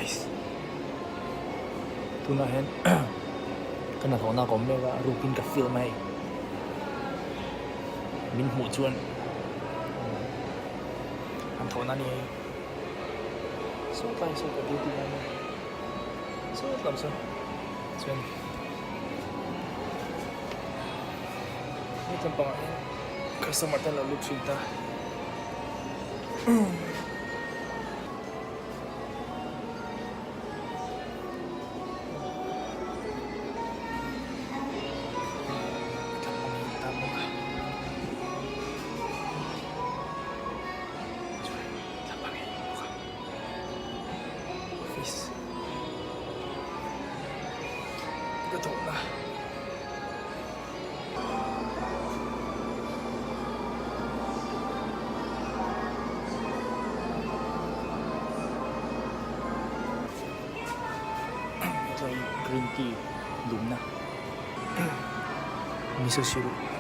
Guys tunah hian ka hnathawhna ka awm mek a a rukin ka film a hei min hmuh chuan an thawhna a ni hei saw tlai saw ka duty lai mek saw tlam saw chuan he tlampangah hian customer te an lo lut thin ta. Green tea lumna miso soup.